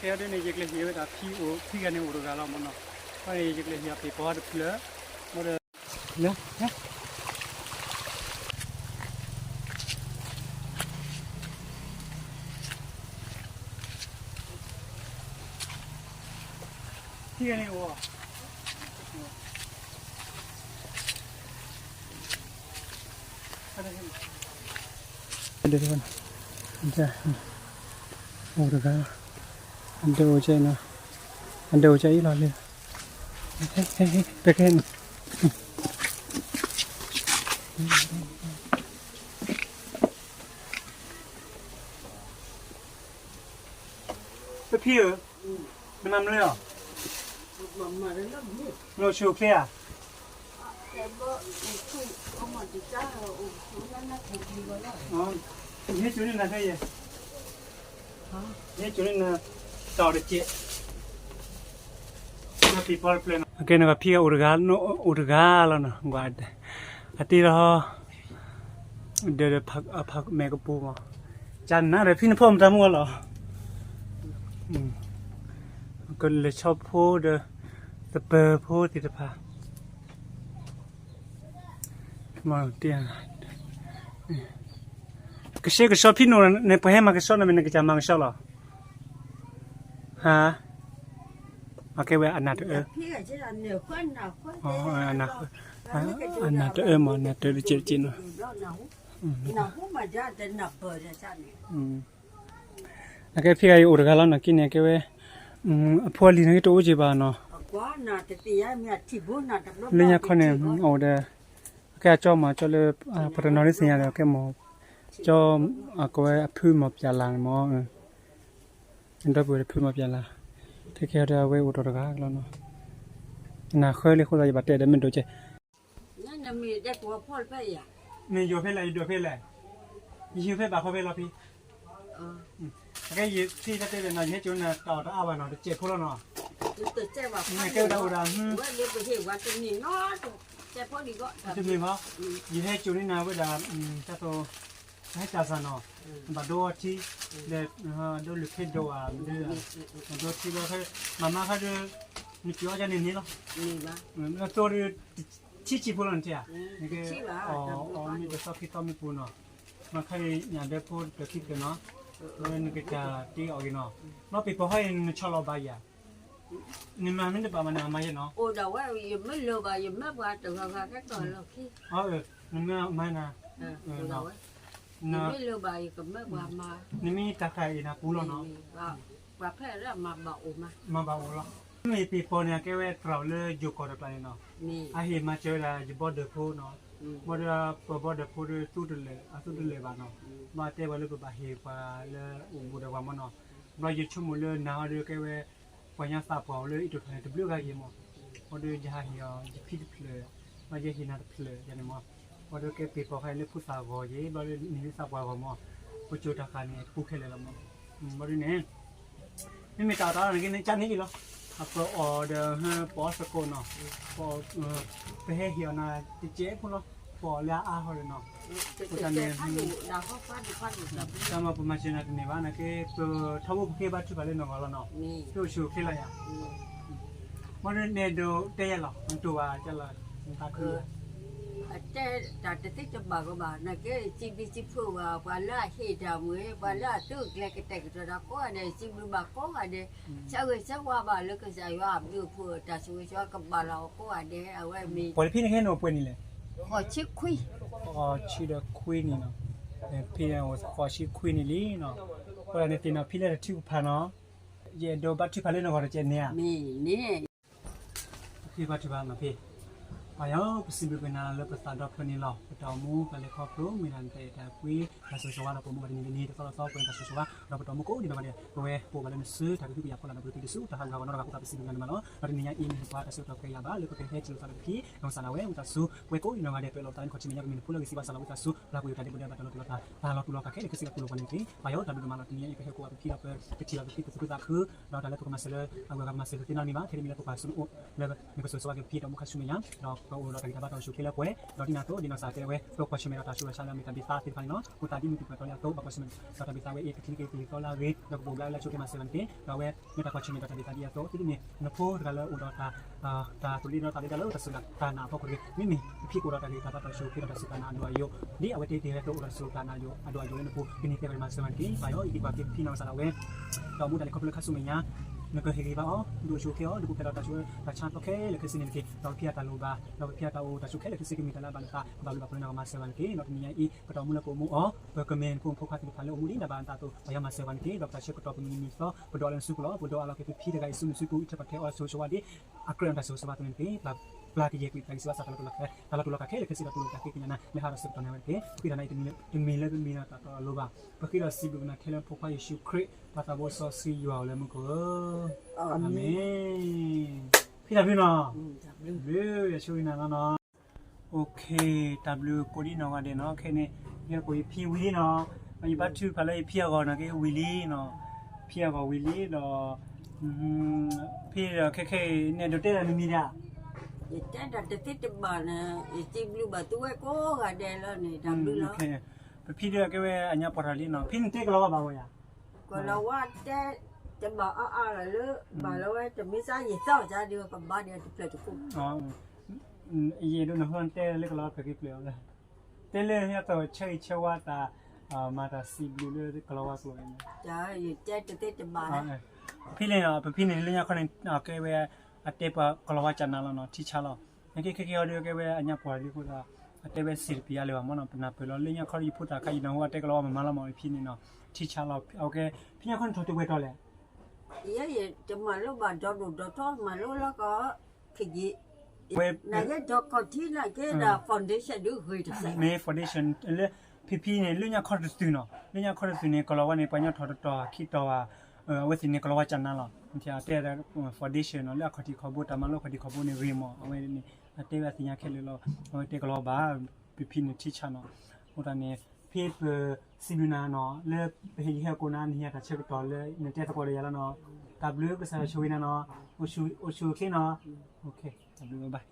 ကဲဒ်န့ၣ် ယကလဲၤဟံးဝဲဒၣ်ဖံအိၣ် ဖံဂၤန့ၣ်အိၣ်တဂၤလီၤမ့ၢ်နီၤ, အဃိန့ၣ် ယကလဲၤဟံးအပ့ၤပီတဖျၢၣ်, မ့ၢ်ဒီး ဖံဂၤန့ၣ်အိၣ် အိၣ်တဂၤ, အဒဲအိၣ်ကဲနီၤ, အဒဲအိၣ်ကဲအံၤလီၤလံ, ပဲကဲန့ၣ် ပဖံဧၢ, နမၤမနုၤလဲၣ်, နအိၣ်ဆူၣ်အိၣ်ချ့ဧါ, ယဟဲစိာ်န့ၢ်နၤဖဲယဲ, ယဟဲစိာ်န့ၢ်နၤ တၢ်အီၣ်တစဲး အကဲန့ၣ် ဖံဂၤအိၣ်တဂၤ, အိၣ်တဂၤလီၤနီၤ, အတ့လီၤ ဒီးဖးမဲာ်ကပူၤမး, ကနၤဒီးဖံနဖီမတၤမူအလီၤ, ကလဲၤဆီဖိဒီး သပၢၤဖိသ့ၣ်တဖၣ်, ကဆှဲကဆှီဖံန့ၣ် နပှၤဟဲမၤကဆှီန့ၣ်မ့ၢ်နကစၢ်မၤကဆှီလီၤ, ဟါ, အကဲဝဲအနၢ်တအၢ, အနၢ်တအၢမး နၢ်တအၢတစဲးတစဲးနီၤ, အကဲဖံဂၤအံၤအိၣ်တဂၤလီၤနီၤ, က့န့ၣ် အကဲဝဲ အဖိအလံၤန့ၣ်က့တအိၣ်က့ဘၣ်နီၤ, လၢညါခီန့ၣ် အိၣ်ဒီး အကဲအကၠီမး ကၠီလၢ ပှၤတနီၤလၢသ့ၣ်ညါဒီး အကဲမး ကၠီ အကဝဲအဖုမီၢ်ပၠးလၤန့ၣ်မး, ဒီပုၢ်ဝဲၢ်တဖုမီၢ်ပၠးလၤ, ခဲကဲဒီးအဝဲအိၣ်တ့ၢ်တဂၤလီၤနီၤ, နၢ်ဃၢလံအဃိသတး ယဘၣ်တဲဒီးမ့ၢ်ဒိးကဲ မ့ၢ်ယိၤဖဲလဲၣ် ယဒိးဖဲလဲၣ်, ယဟံးဖဲဘၣ်ဃီဖဲလီၤဖံ, အကဲယဖံတၢ်တဲဒီးနီၤ ယဟဲစိာ်န့ၢ်နၤတၢ်အီၣ်တအါဘၣ်နီၤ တစဲးဖိလီၤနီၤ, နကဲဝဲဒၣ်အိၣ်ဒၣ် တမ့ၢ်ဘၣ်, ယဟဲစိာ်န့ၢ်နၤဝဲဒၣ် တၢ်သိး ဟဲတၢ်စၢ်နီၤ, ဘၣ်ဒိအီထံ, ဒီး ဒိလုၢ်ခ့ဒိးဧါ, ဒိထံလီၤ, မၤမါခါဒီး နစၢၤအီၣ်ကန့ၣ်န့ၣ်လီၤ, သိဒီး ထံဆံးဖိလီၤနထံၣ်ဧါ, နကဲ အီၣ်မ့ၢ်တသီခံသီမ့ၢ်ပူၤနီၤ, မၤခါအံၤညၣ်ဒၢဖိတဖျၢၣ်ခံဖျၢၣ်နီၤ, နကတၢ်တ့အီၣ်ဂ့ၤနီၤ, ဘျီပ့ၤပီၤခါအံၤနဆီလီၤဘၣ်ယၤ, နမၤမ့ၢ်တဘၣ်မးန့ၣ် အမၤယဲနီၤ, အိၣ်ဒၣ်ဝဲ ယမ့ၢ်လၢၤဘၣ် ယမၢပှၤတဂၤဂၤကဲထီၣ်လီၢ်ခံ, နမ့ၢ်မၤနၤ, အိၣ်ဒၣ်ဝဲ, ယမ့ၢ်လၢၤဘၣ် ယကမၢပှၤမၤ, နမ့ၢ်တၢ်ခါအံၤနၤပူၤလီၤနီၤ, ပှၤဖဲအံၤမၤဘၣ်အိၣ်မး, မၤဘၣ်အိၣ်လီၤ, မ့ၢ်ပ့ၤပီၤန့ၣ် အကဲဝဲသရၣ်လၢယိၤကီၢ်တကျါန့ၣ်နီၤ, အဟ့ၣ်မၤစၢၤဝဲဒၣ်ယဘီဒၢးဖိနီၤ, ဘၣ်ဒီးပဘီဒၢးဖိဒီးသူတလၢာ် အသူတလၢာ်ဘၣ်နီၤ, ဘၣ်တဲပှၤလၢပဘၣ်ဟ့ၣ်ပှၤလၢအိၣ်ဘူးဒီးပှၤမ့ၢ်နီၤ, ဘျီယဆိကမိၣ်လၢနၤဟီဒီးကဲဝဲ ပှၤညါသးပှၢ်အိၣ်လၢအံးတိၢ်ထီၣ်န့ၣ် တဘျုးဂၤယဲၢ်မး, အဃိဒီးယဟးဟ့ၣ်အီၤ ယဖံတဖျၢၣ်, ဘျီယဟ့ၣ်နၤတဖျၢၣ်ယၤန့ၣ်မး, အဃိဒီးကဲပ့ၤပီၤခါအံၤလၢဖိသၣ်ဂီၤယဲၢ် ဘျီလၢနဟ့ၣ်လၢသးပှၢ်ဂီၤမး, ပစိၤတၢ်ဃာ်န့ၣ် ပူခဲလၢာ်လီၤမး, ဘျီဒ်န့ၣ် မ့မ့ၢ်တၢ်အီၣ်တၢ်အီန့ၣ်က့န့ၣ် ကန့ၣ်အံၤလီၤ, အပအီၣ်ဒီး ပအီၣ်သကိးနီၤ, ပဟဲဟ့ၣ်အီၤနၤတစဲးဖိလီၤ, ပအီၣ်လၢအအါဟီဒီးနီၤ, အဃိသတးန့ၣ် တၢ်မၤပမၤစၢၤနၤတန့ၢ်ဘၣ် နကဲ ပထီဘိပဃ့ဘါထုကဖၣ်လၢနဂီၢ်လီၤနီၤ, ပအိၣ်ဆူၣ်အိၣ်ချ့လီၤယၤ, ဘၣ်ဒီးနဲဒိးတဲယဲၢ်လီၤ နတိၢ်ဘၣ်ကလီၤ, တၢ်ခု အတဲတၢ်တသ့တဘၣ်ကဘၣ် နကဲစံးဘျုးစံးဖှိၣ်ဘၣ် ပှၤလၢအဟ့ၣ်တၢ်မ့ၢ် ပှၤလၢအသုးကျဲၤကတဲာ်ကတီၤတၢ်ကိးဂၤဒဲး စံးဘျုးဘၣ်ကိးဂၤဒဲး, ဆၢဂ့ၤဆၢဝါဘၣ်လၢကစၢ်ယွၤအဘျုးအဖှိၣ် တၢ်ဆိၣ်ဂ့ၤဆိၣ်ဝါကဘၣ်လီၤကိးဂၤဒဲး အဝဲမ့ၢ် ပှၤလၢဖံန့ၣ်ဟဲနုာ်ပှဲၤနံၣ်လဲၣ်, ဃိးဆံခွံ, ဃိးဆံဒီးခွံနံၣ်နီၤ, ဖံန့ၣ်အိၣ်ဃိးဆံခွံနံၣ်လံနီၤ, အဃိသတးန့ၣ်သ့ၣ်နီၣ်ဖံလၢတၢ်ထုကဖၣ်နီၤ, ယအဲၣ်ဒိးဘါထုကဖၣ်လၢနဂီၢ်တကဲန့ၣ်ဧါ, မ့ၢ်န့ၣ် ပဘါထုကဖၣ်နီၤဖံ, ပၢ်ယွၤ ပစံးဘျုးက့ၤနၤလၢပသးဒီဖျၢၣ်န့ၣ်လီၤ. ပတၢ်အိၣ်မူပှၤလဲၤခီဖျိမ့ၢ်ဒၣ်နတၢ်အဲၣ်တၢ်ကွံ တၢ်ဆိၣ်ဂ့ၤဆိၣ်ဝါဒီးပအိၣ်မူပှၤတနံၤတနံၤတသီလီၤသီ ပှဲၤတၢ်ဆိၣ်ဂ့ၤဆိၣ်ဝါ ဒီးပတၢ်အိၣ်မူကိးဒံးနီၢ်ဂၤဒဲး ပဝဲပအိၣ်ပှၤလၢနစုတၢ်ကဟုကယာ်ဖီလာ်ဒီးပကတုၤဆူတၢ်ဟးဂူာ်ဟးဂီၤနီတဂၤအဃိသတး ပစံးဘျုးက့ၤနၤန့ၣ်မးလီၤ. ဒီးတနံၤညါအံၤန့ၣ် ပှၤတၢ်ဆၢကတီၢ်ပှဲၤယၤဘၣ်လၢပကဟဲစိာ်သးလၢပဖံ ဒီးစးနၤဝဲ ဝံသးစူၤ ပှဲၤကိးဒံးနီၢ်ဂၤဒဲး ပအဲၣ်လီၤပသးလၢနခီၣ်ထံးမဲာ်ညါ ပမ့ၢ်နဖိလၢဂ့ၤစံးဘၣ်စးလီၤ ဝံသးစူၤ ပှၤကွံာ်တၢ်ဒဲးဘၣ်တၢ်လီၤတူာ်လီၤကာ် ပှၤလီၤတူာ်လီၤကာ်ခဲလၢာ်ခဲဆ့ကပူၤလီၤပှၤန့ၣ်တက့ၢ်. ပၢ်ယွၤတၢ်ဘျုးဒိၣ်မးလီၤ. တနံၤညါအံၤ ပဟဲကိးဂၤပဖံဒီးပကထံၣ်လီၤပဖံပသူၣ်ခုသးခု ဒီးတၢ်လၢပကမၤစၢၤလၢအဂုၤအဂၤမၤစၢၤလၢသ့ၣ်နီၣ်န့ၣ်ဘၣ် ခဲဒ်မ့ၢ်လၢပပှၤစူနအိၣ် လၢနကဆိၣ်ဂ့ၤဆိၣ်ဝါက့ၤပဖံဒီးမူခါဆူမဲာ်ညါ ဒီး ပအိၣ်ဒီးတၢ်ဂံၢ်တၢ်ဘါတၢ်အိၣ်ဆူၣ်အိၣ်ချ့လၢပှဲၤ, ဒီးဒ်န့ၣ်အသိး ဒ်နီၢ်စၢ်တဲဝဲ ပကွၢ်ဆၢၣ်မဲာ်ဒီးတၢ်ဆူးတၢ်ဆါလၢအမ့ၢ်တၢ်ဘၣ်သးသ့ၣ်တဖၣ်န့ၣ်လီၤ. အိၣ်သးဒ်မုၢ်တပၢၢ်တီလံအသိး ပကွၢ်ဆၢၣ်မဲာ်ဒီးတၢ်ဘၣ်သးဝဲအံၤ ကထံက့ၤကလံၤသီလၢအဂ့ၤ ဒီးကဘိးဘျးဝဲလၢအဆိးက့ၤမၤစၢၤပှၤန့ၣ်တက့ၢ်. ဒီးအဝဲ မ့ၢ်တၢ်ကွၢ်ဆၢၣ်မဲာ်ဒီးတၢ်ဘၣ်သးဒ်အသိး သုတမ့ၢ်နဖိတဂၤလၢအိၣ်ဒီးတၢ် တၢ်သူၣ်လ့ဒီးသးလ့တၢ်လၢတၢ်စူၢ်တၢ်နာ်အဖီခိၣ်တဂ့ၤ, မ့မ့ၢ်ပဖံကအိၣ်ဒီးတၢ်ဂံၢ်တၢ်ဘါတၢ်အိၣ်ဆူၣ်အိၣ်ချ့ဒီးတၢ်စူၢ်တၢ်နာ်အဒိၣ်အယိာ်, ဒ်အဝဲသ့ၣ်တ့ၢ်ဟဲသိးအိၣ်ဒီးတၢ်စူၢ်တၢ်နာ်အဒိၣ်အယိာ်လၢနပူၤ ကန့ၢ်သ့ဝဲမၤစၢၤပှၤန့ၣ်တက့ၢ်. ပၢ်ယွၤ ယက့ၤကွၢ်က့ၤပဖံနီၢ်ကစၢ်ဒၣ်ဝဲ ဒီးမူဒါန့ၣ်ခီဖျိလၢခါဆူမဲာ်ညါ နကဟ့ၣ်ဂံၢ်ဘါအီၤ ဒုးအိၣ်ဆူၣ်အိၣ်ချ့အီၤ ဒုးပူၤဖျဲးဒီးတၢ်ဆူးတၢ်ဆါအဖီခိၣ်ခဲလၢာ်ခဲဆ့န့ၣ်တက့ၢ်. ဒီးပဖံအတၢ်လိၣ်ဘၣ် ဒီးပဖံအတၢ်အိၣ်တၢ်ဆူၣ်ခဲလၢာ်ခဲဆ့ကမ့ၢ်တၢ်လၢအဘၣ်နသး ဘၣ်ဘျုးဘၣ်ဖှိၣ်လၢနကမၤစၢၤပှၤန့ၣ်တက့ၢ်. ဒီးတနံၤညါအံၤ ပတၢ်အိၣ်မူလၢပအိၣ်မူအီၤ ပကမ့ၢ်နဖိမုၣ်ဖိခွါသ့ၣ်တဖၣ်လၢအိၣ်မူဒ်နဘၣ်နသးအသိး ပၢ်ယွၤမၤစၢၤပှၤန့ၣ်တက့ၢ်. ဒီးပတၢ်ဆၢကတီၢ်ပမံၤမံၤသီ ပဒိးအီၤလၢနစုပူၤလီၤ. ပဒိးအီၤလီၤက့ၤပဖံတဂၤအံၤဆူနစုပူၤ အံးထွဲကွၢ်ထွဲအီၤလၢစိၤစိၤဝါဒ် အကြၢးအတၢ်ဆိၣ်ဂ့ၤဆိၣ်ဝါအသိးန့ၣ်တက့ၢ်. ပျၢ်ကယဲၢ်ကွံာ်တၢ်ဂံၢ်စၢ်ဘါစၢ် တၢ်လီၤတူာ်လီၤကာ်ခဲလၢာ်ခဲဆ့ဒီးတူၢ်လိာ်တၢ်ဃ့ကညးနၤ လၢဟးဒီးဆၢကတီၢ်န့ၣ်ဝဲတက့ၢ်. ပဃ့တၢ်နၤအံၤ တမ့ၢ်လၢပမံၤဒီးတၢ်တီအလိၤဘၣ်. ပဃ့ဒီးစံးဘျုးနၤထဲလၢဖိခွါယ့ၣ်ၡူးခရံာ် ပှၤသးဘိစီဆှံယွၤဧိၤလၢမူခိၣ်ဧၢ, အၤမ့ၣ်. ဖံတၢ်ဘျုးနီၤ, ဘျုးယဆိၣ်ဂ့ၤနၤလီၤနီၤ. တၢ်ဘျုးကိးဒံနီၢ်ဂၤဒဲးနီၤ, ခဲအံၤန့ၣ် ယဲကိးယဖံဝံၤလံနီၤ, ယဘါထုကဖၣ်လၢယဖံအဂီၢ်န့ၣ်က့ဝံၤလံနီၤ, ဖံအဂီၢ်ဝံၤလံဒီး ဖံဒီးခဲခဲအံၤ နအဲၣ်ဒိးတဲလၢနမံၤဒၣ်, ယတဲဒၣ်တသ့တဘၣ်န့ၣ် ယစံးဘျုးဘၣ်သုဝဲကိးဂၤဒဲးလီၤန့ၣ် တၢ်ဘျုးလီၤ. ပဖံဒီးကဲဝဲအညါပှၢ်ထီၣ်လံနီၤ, ဖံန့ၣ်တဲကလီၤဝါဘၣ်ဝဲယၤ, ကလီၤဝါတဲတဘၣ်အါအါလၢ ဘၣ်လီၤဝဲတမ့ၢ်စၢ်ယသီၣ်ကဒီးကဘၣ်ဒီးတဖျၢၣ်တကိး ယအဲၣ်ဒိးနဟဲတဲလၢကလီၤဝါဖျၢၣ်ခံဖျၢၣ်အီၤလၢ တဲလၢဟဲသီၣ်ဆၢဂ့ၤဆၢဝါတၢ် မၤတၢ်စံးဘျုးလၢကလီၤဝါကျိာ်န့ၣ်, ယတဲတသ့တဘၣ်, ဖံန့ၣ် ပဖံန့ၣ်လၢညါခီန့ၣ် ကဲဝဲ အတဲပှၤကလီၤဝါကနါလီၤနီၤ ထံဆါလီၤ. နကဲခဲကဲအီၤဒီးကဲဝဲအညါပှၢ်လံအဃိသတး အတဲဝဲစံးတပံၤအါလၢၤဘၣ်မ့ၢ်နီၤ, ပနၢ်ပၢၢ်လီၤ လၢညါခီဒီးယဖိသၣ်ခါအံၤနီၤ ဟိအတဲကလီၤဝါမမၤလီၤမ့ၢ်ဖံန့ၣ်နီၤ ထံဆါလီၤ. အဝဲကဲ ဖံညါခီန့ၣ်ထီၣ်တဝဲၢ်တီၤလဲၣ် ယဲယတမၤလိဘၣ်ဒီဒိၣ်ဒီထီ မၤလိလီၤကီး ခယံာ် ဝဲ နယဲဒီးကီၢ်ထံနာ်က့ဒီး foundation ဒုးဂ့ၤတစဲး မ့ၢ် foundation လၢ ဖံဖံန့ၣ် လၢညါခီတသုးနီၤ, လၢညါခီတသုးန့ၣ် ကလီၤဝါန့ၣ် ပှၤညီထီၣ်တတီၤခံတီၤဧါ, အဝဲသ့ၣ်န့ၣ်ကလီၤဝါကနါလီၤ. တဲ foundation နီၤ လၢအခီၣ်ထံးခီၣ်ဘိ တၢ်မၤလိအခီၣ်ထံးခီၣ်ဘိန့ၣ်ဂ့ၤမး အဝဲန့ၣ် အတဲဝဲအသ့ၣ်ညါခဲလၢာ်လီၤ. အဝဲတဲကလီၤဝါဘၣ် ဖံဖံန့ၣ်ထံဆါနီၤ. အဃိသတးန့ၣ် ဖံပစံးဘျုးနၤနီၤ လၢပဟ့ၣ်ဂံၢ်ဟ့ၣ်ဘါနၤ နဟ့ၣ်တၢ်ဆၢကတီၢ်လၢနတဲသကိးဒီးယၤလီၤနီၤ. တၢ်ဘျုးကစၢ်ယွၤဆိၣ်ဂ့ၤနၤနီၤ, အိၣ်ဆူၣ်အိၣ်ချ့နီၤ. တၢ်ဘျုး bye bye.